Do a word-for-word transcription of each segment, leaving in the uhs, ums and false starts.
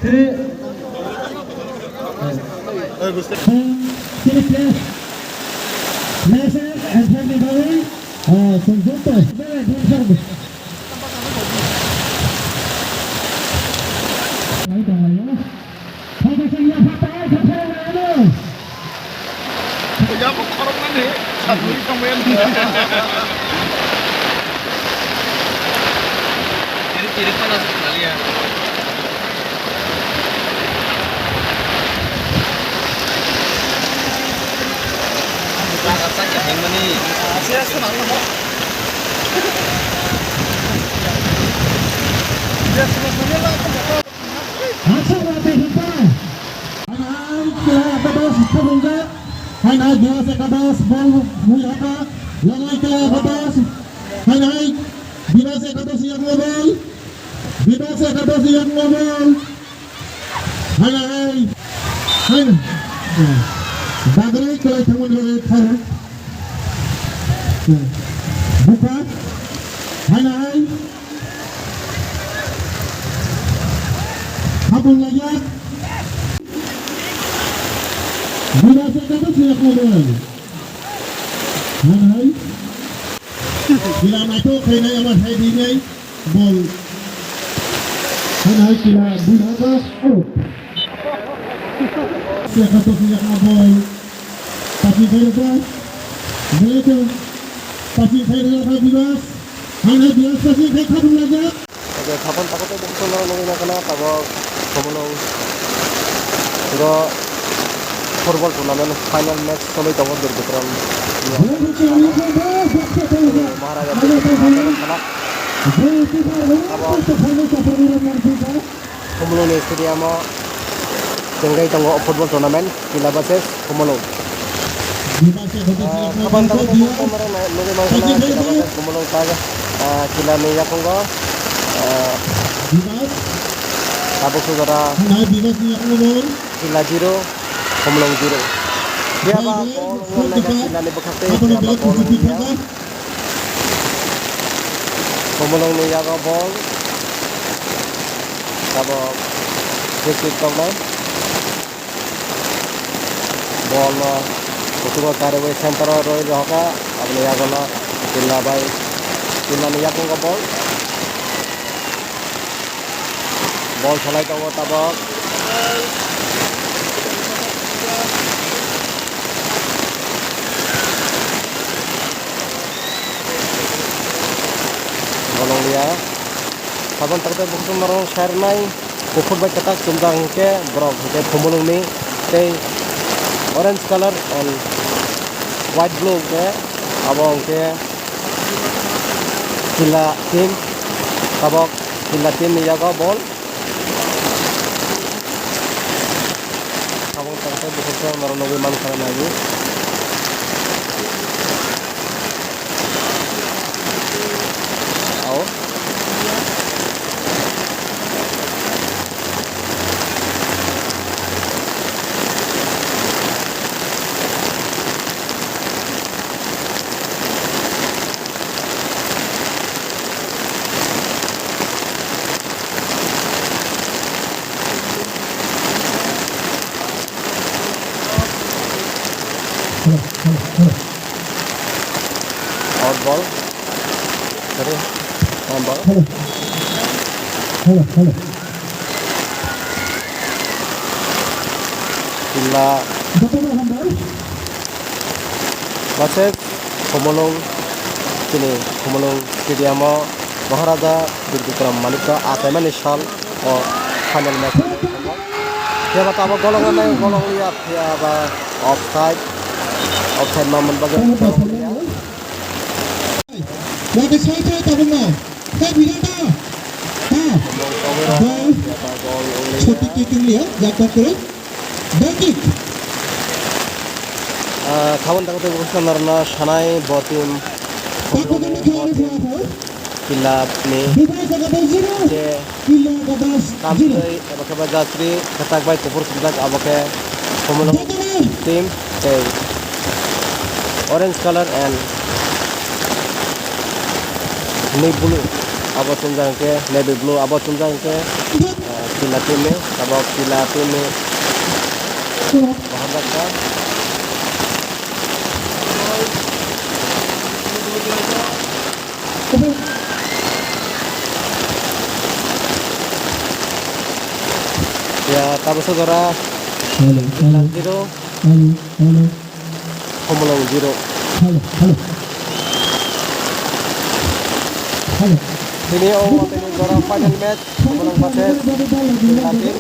Chini players, players and family bawai, ah, chwng joto. Ini tirik panas sekali ya. Hai nai, Bivas Ekadosh bol, bol haka. Lagai kela Ekadosh. Hai nai, Bivas Ekadosh yang ngobol. Bivas Ekadosh yang ngobol. Hai nai, hai nai. Bagrai kela thamun bagrai thar. Buka. Hai nai. Habung lagi. Bivas Ekadosh yang ngobol. Hai nai. Kila naithok khainai ama hai dinai bol. Hai nai kila Bivas out. Siya khato siya kha bol. Pasi khairokha. Bele khe pasi khairokha Bivas. Hai nai Bivas pasi khai khabung lajak. Oke, thapan thapan tei bukhuk no nugwi mankha na tabok Khumulwng ro football tournament final match choli tongo Durgutram Maharaja Durgutram Maharaja. Tabok Khumulwng ni stadium o tengwi tongo football tournament. Kila versus Khumulwng. Ah, kapan tago tei bukhuk no nugwi mankha na Kila versus Khumulwng ta, ah, Kila ni yakungo, ah, tabuk sujara Kila zero, Khumulwng zero. Phiya ba ball wngna nai kha Kila ni bwkhak tei phiya ba ball wngya. Khumulwng ni yago ball. Tabok free kick tongnai. Bol no kuchugo kariwi center o rwi rohorkha, aboni yago no Kila bai, Kila ni yakungo bol. Bol salai tongo tabok. Bolong liya. Sabon tangtai bukhuk norok sai rwnai. Bukhuk bai kwtak chumjak hinkhe borok hinkhe Khumulwng ni tei orange colour and white blue hinkhe abo hinkhe Kila team, tabok Kila team ni yago bol. Tabok tangtai bukhuk norok nugwi mankha nai. Ao. Hello, hello, hello. Out ball. Sorry. Handball. Hello. Hello, hello. Kila. Double handball. Versus Khumulwng, chini Khumulwng stadium o Maharaja Durgutram Manikya achaimani sal o final match. Phiya ba tabok golong nai, golong liya, phiya ba offside, offside ma man bagwi golong liya. Lagi sai sai tabung no. Sai bida ta. Ta. Bol. Choti kick liya, jak tak kore. Bol kick. Ah, thawan tak tu bukan narna sanai botim. Bol kick. Kila ni je tamtwi eba khe ba jasri kwtak bai kuphur sumjak, abo khe Khumulwng team tei orange colour and navy blue abo chumjak hinkhe, navy blue abo chumjak hinkhe, ah, Tila team ni, tabok Tila team ni. Bahar dakka. Ya, tabok sojora. Hello, hello. Zero. Hello, hello. Khumulwng zero. Hello, hello. Hello. Tini o tini jora final match, Khumulwng versus Tila team.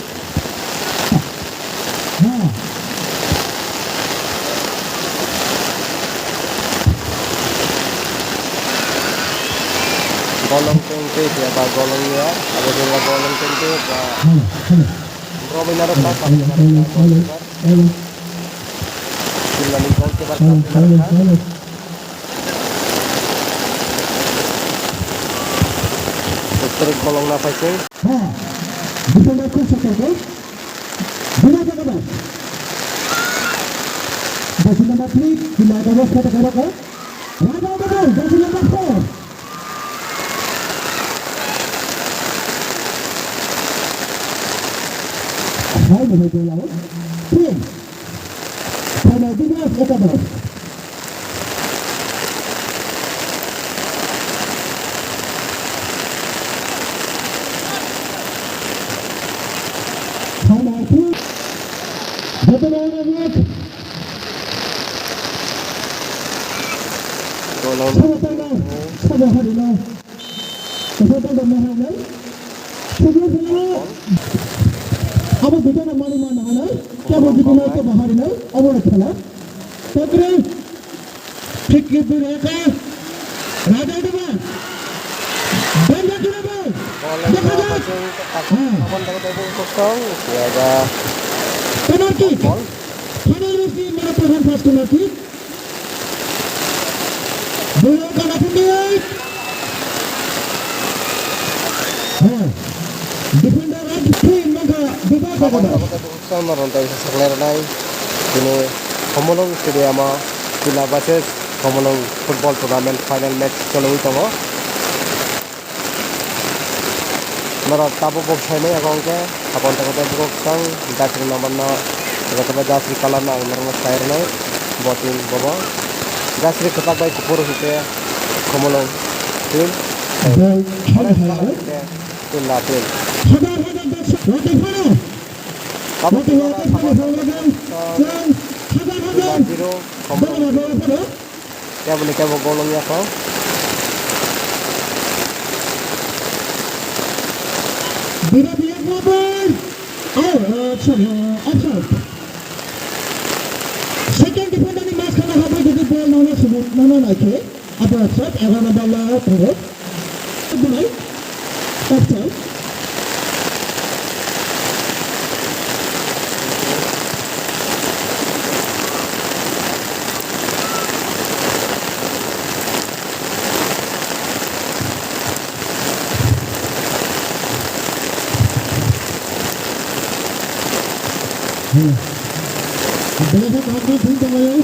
Golong tengte ya ba golong ya, abo jora golong tengte ba. Hello, hello. Robina rok ta hello, hello, hello, hello. Jilani goalkeeper hello, hello, hello. Strict bolong na paising. Ha. Defender ko sakar ko. Bina jaga ba. Jersey number three, Tila jaga ba, kata kata ko. Raja jaga, jersey number four. Hai, hai, hai, hai. Three. Final defense, Ekadol. Final two. Joto na match. Golong. Sabo tangna, sabo harina. Kaisa tangna mahainai. Sabo harina. Abo duita na mani mana hanai. Kebo duita na kebo harinai. Abo na khela. Tokre. Thik ke dure ka. Raja deba. Banda deba. Golong. Dekha ja. Golong. Ha. Golong. Penalty. Final match ni mana program first penalty. Bolo kana pundui. Ha. Defender right free mangka defender. Sama rontai saklai ronai. Ini Khumulwng Stadium o Tila versus Khumulwng football tournament final match choliwi tongo. Norok tabuk bo khainai abo hwnkhe, aboni tabuk tei bukhuk swkang jasri number no, jotobai jasri colour no ang norokno sai rwnai. Bo team bobo jasri kwchak bai kuphur hwnkhe Khumulwng team. Orange colour hwnkhe Tila team. Tabuk Tila zero, Khumulwng zero. Kebo ni kebo golong ya kho. Bina biya goal. Oh, uh, sorry, uh, offside. Second defender ni mas khana habai jodi ball nana sumut nana naikhe. Abo offside, egaroh number la tongo. Bunai. Offside. Belai khe kaham khe thung tonglaio.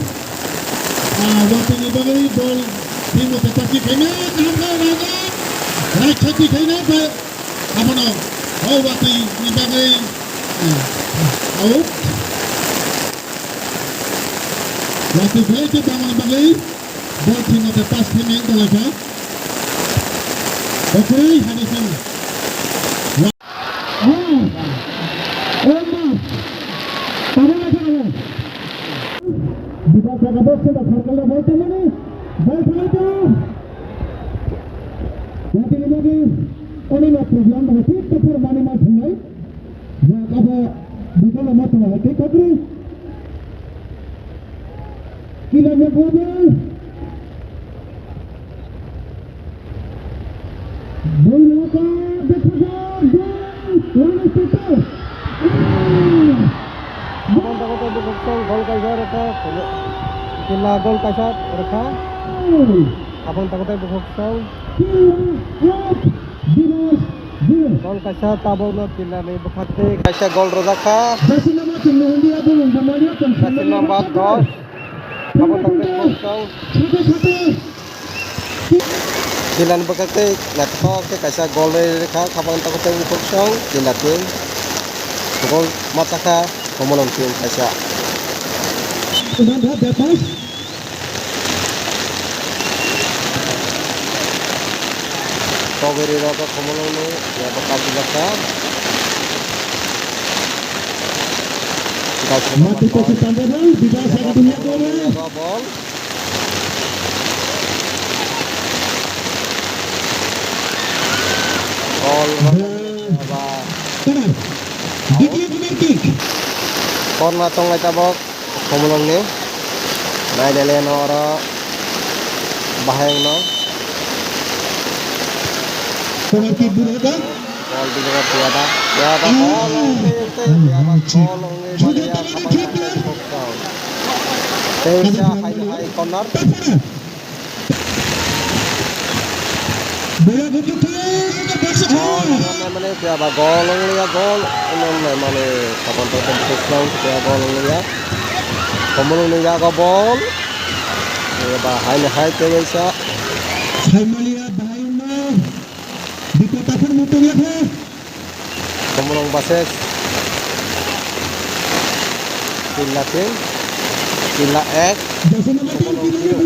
Ah, watwi ni bagwi bol thik mate pass khaina, kaham khe Raja. Right side khaina, bai abono o watwi ni bagwi, ah, out. Watwi belai khe bangmani bagwi bol thik mate pass khaimani tonglaikha. Okhorwi hani simi. Bika jaga box sida circle da ball tongmani, ball tongmani. Yati ni bagwi oni ma program ba thik to por mani ma thunai. Ya kabo bika lama tongmani thik khakri. Kila ni ball. Boyaka, Bethlehem, Dol, Rani Peter. Abang takotai bukhuk song gol kaisa rwkha, Kila gol kaisa rwkha. Abang takotai bukhuk song. Kila, out, Dinesh, Dinesh. Gol kaisa tabokno Kila ni bwkhak twi kaisa gol rwjakha. Jersey number twi ni India bumung bumani o tong Jersey number dos. Abang takotai bukhuk song. Sate sate. Kilan bwkhak tei naithok khe kaisa gol rwi rwkha, khabang takhuk tei bukhuk song Kila team. Gol ma chakha, Komolong team kaisa. Togwiri rok Komolongni, ya, bo kachi jakha. Mati kosi tangkha bol, Bibas saka dunia kore. Bol. Bol. Corner. Dikir corner kick. Corner tonglai tabok Komolongni. Nailele no oro bahai wngno. Corner kick bini ka? Bol bini ka Piyaba. Piyaba bol wngwi wngwi Piyaba bol wngwi mania khapang tangwi bokchong. Teisa hai hai corner. Bola butuh tu, bola bola. Mane, mane, Piyaba gol wng liya, gol wng mane, kapan to, to, to, to, Piyaba gol wng liya. Komolongni yago bol. Piyaba hai na hai, teisa. Hai maliya, bahai no. Dikota pun mutung ya, hai. Komolong versus Killa team, Killa ek, Komolong zero.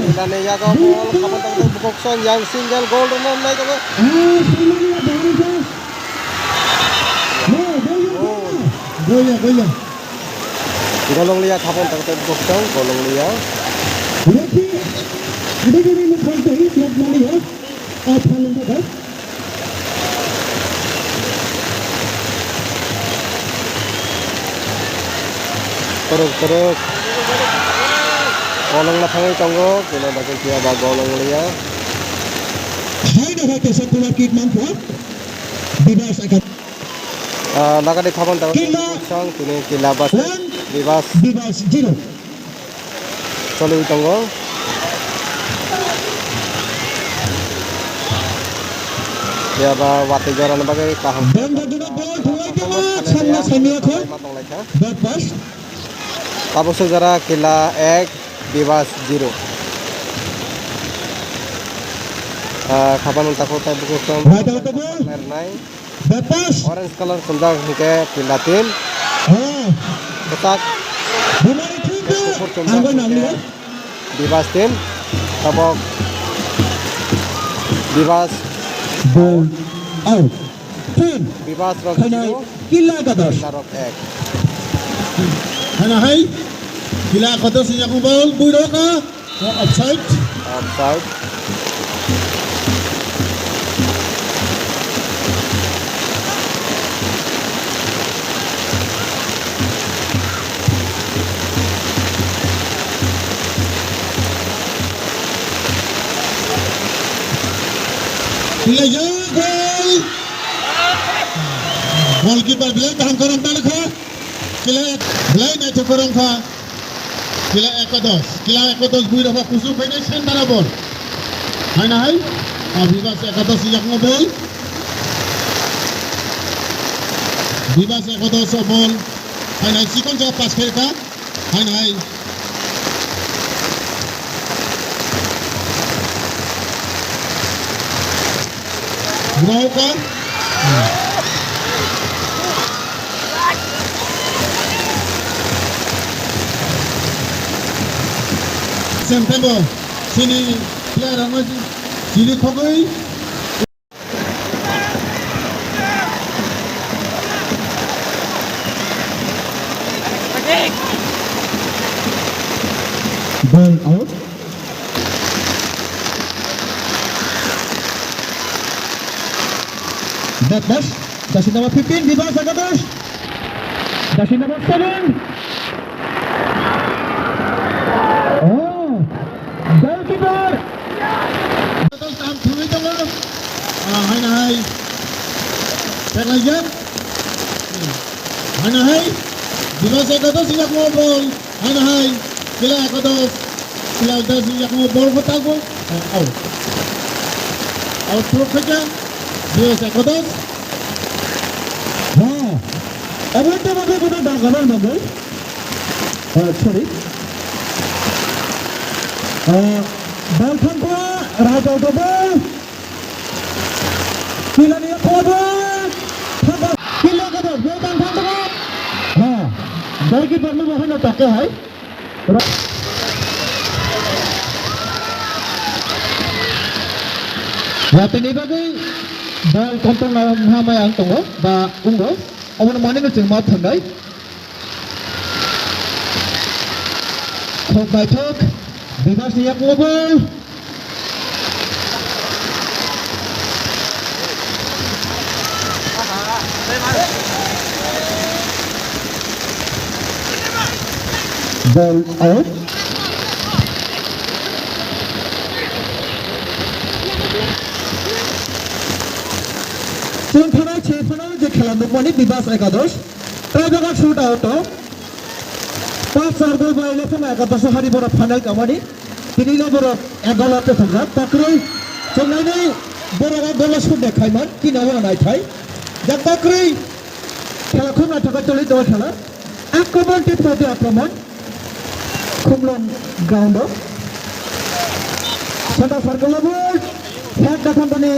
Killa ni yago bol, khapang tangwi bukhuk song yang single goal rwna nai tongo. Goya, goya. Golong liya khapang tangwi bukhuk song, golong liya. Korok, korok. Golong na thangwi tongo, kena bagwi kiya ba golong liya. Hai na hai kaisa corner kick mangkha. Bibas akan. Ah, nagani khapang tangwi Killa. Song tini Killa bas. One. Bibas. Bibas zero. Choliwi tongo. Phiya ba watwi jorani bagwi kaham. Benda duna bol thwngwi tongo, samna saimiyakho. Back pass. Tabuk sojara Killa ek, Bibas zero. Ah, khapang tangwi tai bukhuk song. Right out the ball. Player nine. Batas. Orange colour chumjak hingke Killa team. Oh. Kwchak. Bumari thik. Kuphur chumjak hingke Bibas team. Tabok Bibas. Ball out. Team. Bibas rok zero. Killa Ekadosh. Killa rok ek. Hana hai. Killa Ekadosh yang ball bui rok. Offside. Offside. Pilihan gol. Goalkeeper belai kaham khorang tangkha. Belai, belai naithok khorang kha. Killa Ekadosh, Killa Ekadosh bui rokha kusu khainai center o ball. Haina hai, ah, Bibas Ekadosh yakno ball. Bibas Ekadosh o ball. Haina hai chikon ja pass khaikha. Haina hai. Broken. Sem tebo, sini player rok no sini khogwi. Ball out. That was jersey number fifteen, Bibas Ekadosh. Jersey number seven. Oh, goalkeeper. Tam thangwi tongo. Ah, haina hai. Peknaijak. Haina hai. Bibas Ekadosh yakmo ball. Haina hai, Killa Ekadosh, Killa Ekadosh ni yakmo ball pho tago. Out. Out throw khaikha, Bibas Ekadosh. Ha. Abo to babe kono dangkana nangwi. Ah, sorry. Ah, ball thangkha, right out of ball. Pilani yakobo. Thangkha. Pila kado, ball thangkha. Ha. Goalkeeper no bahai no take hai. Watini bagwi ball control na hamai ang tongo ba ungo. Obono manino chwng ma thangnai. Khok naithok, Bibas ni yakung o ball. Ball out. Chwng thanai se phano je khela nukmani Bibas Ekadosh. Tei bwkha shoot out o pas char goal bai le phano ekadosh hari borok final kamani. Tini le borok ek goal o tepajak. Takrwi chwngnai borok o goal o shoot de khaiman. Tini o naithai. Jak takrwi khela khum naithok toli do khela. Akromon tei proti akromon. Khumlon ground o. Center circle o ball. Head dakhantoni.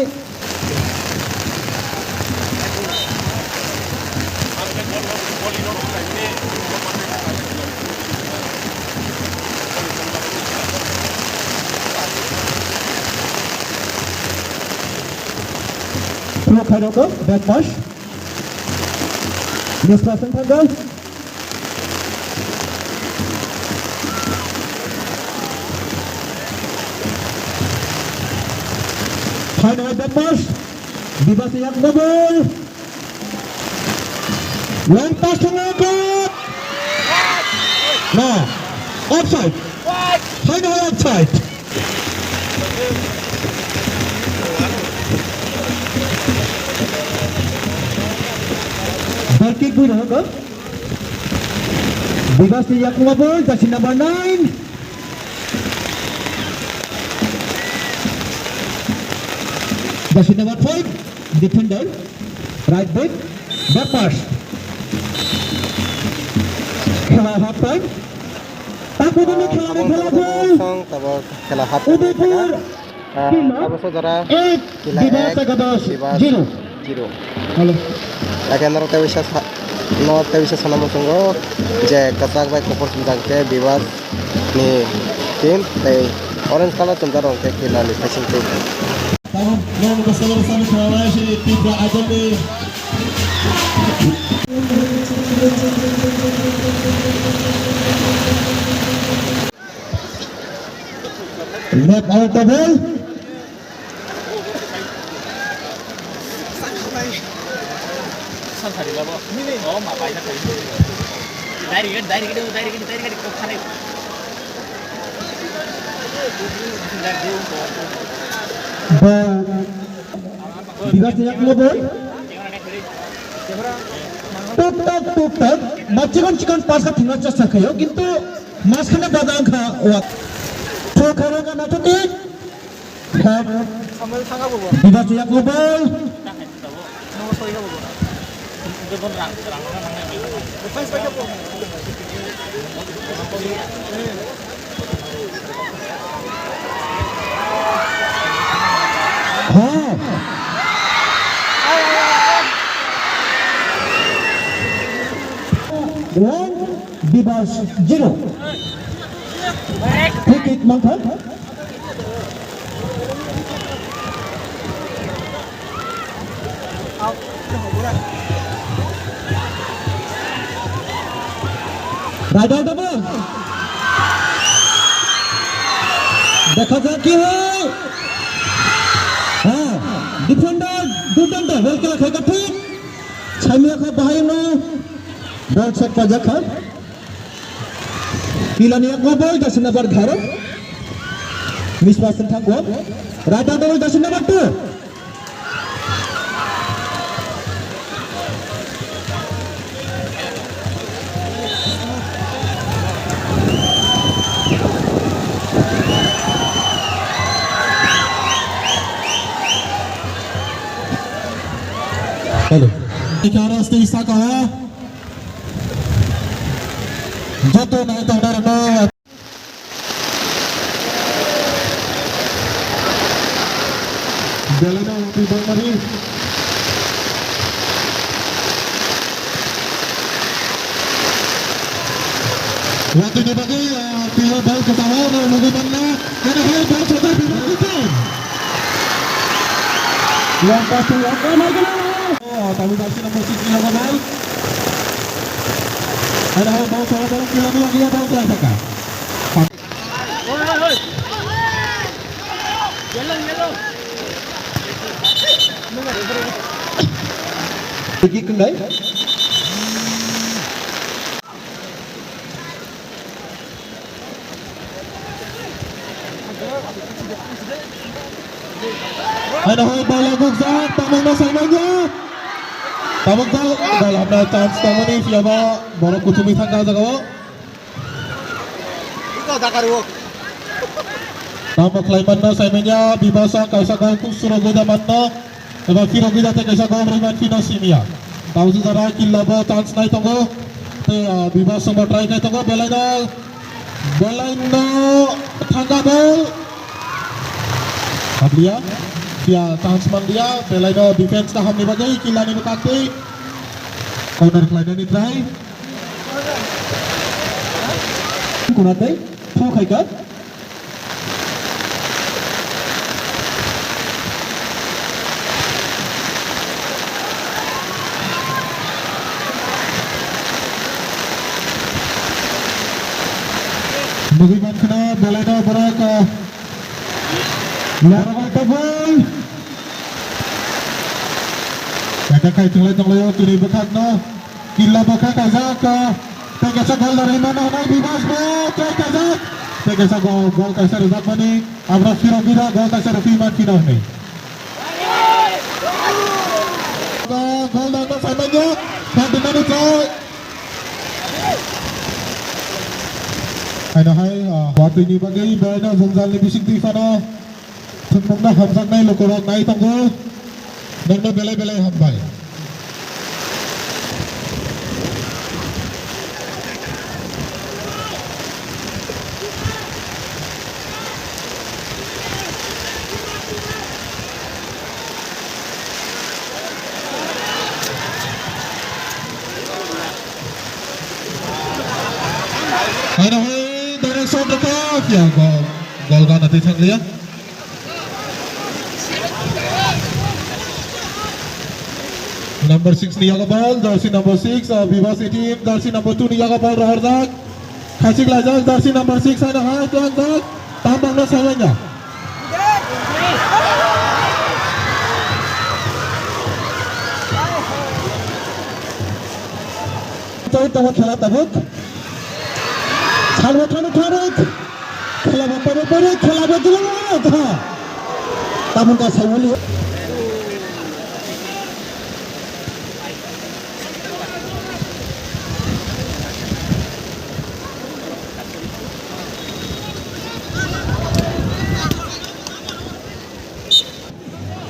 Throw khairokgo, back pass. Miss pass wng thangkha. Final back pass. Bibas ni yakung o ball. Long pass thangkha. No. Offside. Final offside. Goal kick bui rohorgo. Bibas ni yakung o ball, jersey number nine. Jersey number five, defender, right back, back pass. Khela half time. Takhudumu khela ni khela ball. Song, tabok khela half time. Udaipur. Ah, Pima, abo se jora ek, Kila Bibas ek, Ekadosh, Bibas zero. Zero. Hello. Lagi norok tei bisa sa-, norok tei bisa sana muchungo je kwchak bai kuphur chumjak khe Bibas ni team tei orange colour chumjak rok khe Kila ni facing team. Tabuk norok bwskango bwskango khwnalai se Tipra Idol ni. Left out the ball. Ball. Bibas ni yakung o ball. Tuk tak, tuk tak. Ba chikon chikon pass kha thwngna chesta khaio, kintu mas khane bada wngkha wa. Throw khairokha naithotik. Head. Bibas ni yakung o ball. One, Bibas zero. Free kick mankha. Raja double. দেখা যাক কি হয়। হ্যাঁ, ডিফেন্ডার দুর্দান্ত, বল খেলা খেলতে ঠিক। সামনে রাখা বাহিনী, বল সেট করা যাক। Pilani yakma ball, jersey number egharo. Miss pass wng thangkha. Right out ball, jersey number two. Hello. Egharo stay saka. Belai no wngwi bangmani. Watwi ni bagwi, ah, twiwi bal kwchao rw nugwi manna. Ano hai bal kwchao twiwi bal kwchao. Long pass to long, oh my God. Oh, tabu jersey number six ni logo bal. Ano hai bal kwchao bal kwchao bal kwchao saka. Kick wngnai. Haino hai bal gukjak, tabukno saimanya. Tabuk bal, bal hapna chance tongmani, phiyaba borok kuchumui thangkha o jagao. Tamo khlai manna saimanya, Bibasa kaisa gol kuk surogwi da manno, eba phirogwi da tei kaisa gol rwi man phino simiya. Tausu jora killa bo chance nai tongo, tei, ah, Bibasa bo try khai tongo, belaino, belaino thangka bol. Habliya, phiya chance manliya, belaino defense kahamni bagwi killani bwkhaktwi corner khlainani try. Kunatwi throw khaikha. Nugwi mankhana belaino borok, ah, borok tabui. Kaisa khai thwnglai tonglaio tini bwkhakno. Killa bwkha kaijak, ah, tei kaisa gol rwmano hwnwi Bibas bo try kaijak. Tei kaisa gol, gol kaisa rwjakmani. Abro phirogwi da gol kaisa rwphi man phino hwnwi. Gol dangno saimanya. Khan dinani try. Haino hai, ah, watwini bagwi belaino jwngjalni bisingtwi phano. Thwngmungno hamjaknai lukurok nai tongo, nokno belai belai hambai. Haino hai direct shot rwkha, phiya gol, gol gana twi thanglia. Number six ni yago ball, jersey number six, uh, Bibas team, jersey number two ni yago ball rohorjak. Khachik laijak, jersey number six haino hai tlangjak. Tambangno saimanya. Tei tongo khela tabuk. Salbo thani thani. Khela bo pare pare, khela bo gilong tha. Tamon ka saimali.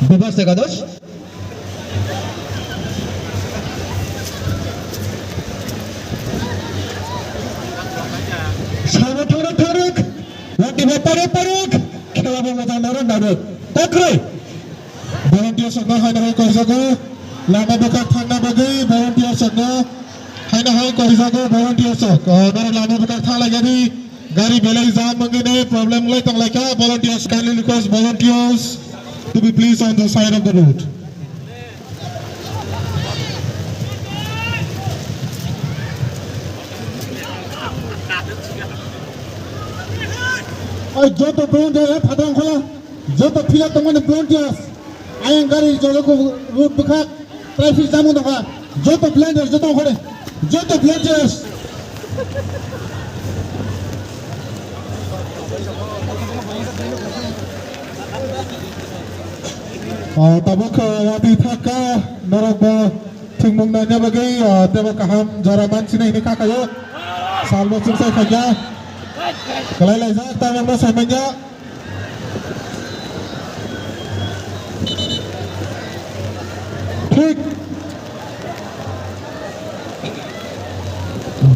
Bebas Ekadosh. Sabo thorok thorok, roti bo parok parok, khela bo mojang narok narok. Kokroi. Volunteer sokno haino hai koijago, lama bwkhak thangna bagwi volunteer sokno haino hai koijago, volunteer sok. O, norok lama bwkhak thang lai gari, gari belai jam wngwi ne problem lai tong lai kha. Volunteers, kindly request volunteers to be please on the side of the road. Oi, joto volunteer, eh, phatang khola. Joto phila tongmani volunteers. Ayang gari jolo ko road bwkhak, traffic jam wng tongkha. Joto volunteers, joto okhore. Joto volunteers. O, tabuk, o, watwi thak kha, norok bo thwngmung naina bagwi, o, teibo kaham jora mansinai hinwi kha khaio. Salbo chwngsai phaikha. Kwlai laijak, tamokno saimanya. Thik.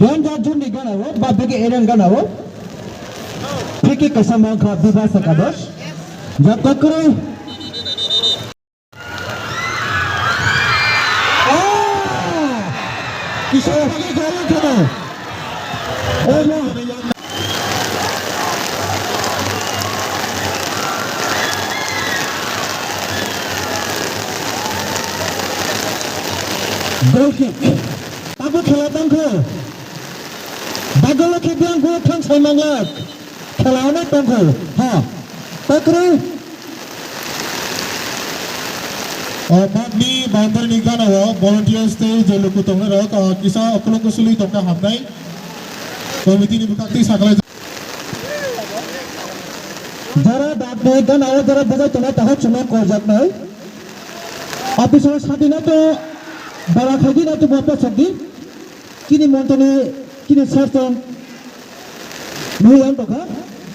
One June ni gana o, ba bege area gana o. Free kick kaisa mankha Bibas Ekadosh. Jab kok kwrwi. Ah! Kisa bagi gol khana. Oh no. Goal kick. Abo khela tangkha. Bagolo khe biang go thang sai manglak. Khela hwnwi tongkho. Ha. Takrwi. O matni boundary ni gana o volunteers tei je luku tongnai rok, o kisa okolog kusuli tongna hamnai. Committee ni bwkhak twi sakhlai. Jara dapni gana o jara bwjai tongnai takhuk chwngno korjaknai. Officer sadi no to bara khaidi no to bo pesakdi. Chini montoni chini session nui ang tokha.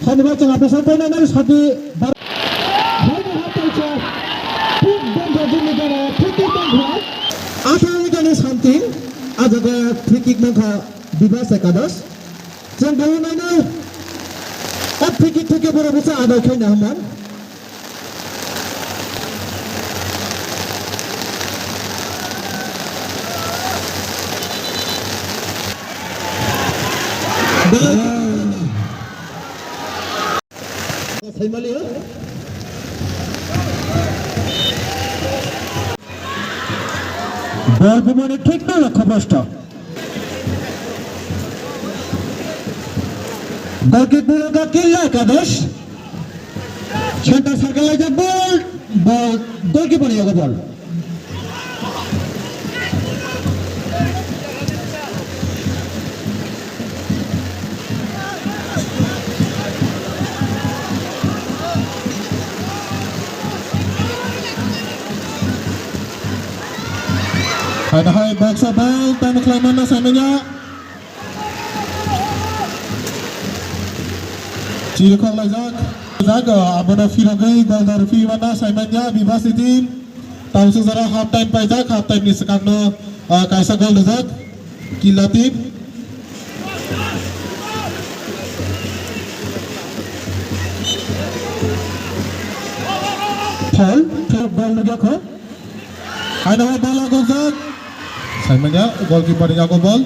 Sani ba chang apesa koi na nari sadi bar. Hai ni hatai cha. Thik bondho jini gana thik thik bondho. Asa ni gani something. Ajaga free kick mankha Bibas Ekadosh. Chang bawa nai nai. Ap free kick thik bora busa adai khai na man. Bol bumani thik no lokho bosto. Goalkeeper ka killa Ekadosh. Center circle laijak bol, bol goalkeeper ni yago bol. Hai hai box o bol tamo khlai manna saimanya. Chirikhok laijak. Jak, abono phirogwi gol da rwphi manna saimanya Bibas ni team. Tamsuk jora half time paijak, half time ni swkangno, ah, kaisa gol rijak Killa team. Foul, foul, gol rijak kho. Haino hai bal agokjak. Saimanya goalkeeper ni yago bal.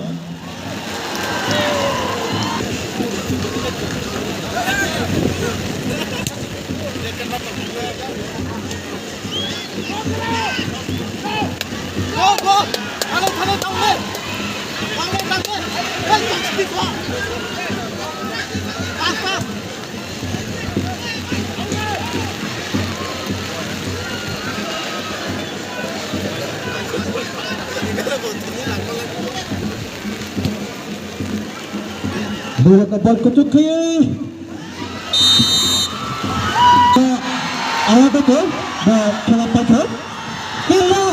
Dua kapal kutuk kaya. Awa to ko, ba khela paitha. Killa.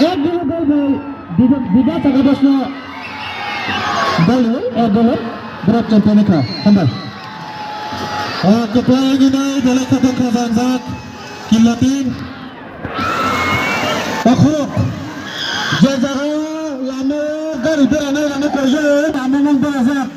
Ek dua gol bai. Bibas Ekadosh no bol, eh, bol, borok champion kha, hambai. Ah, kwplai gwnai belai khatang kha jangjak, Killa team. Okhorok, je jaga o lama o gari beranai rani koijago, lama mang berajak.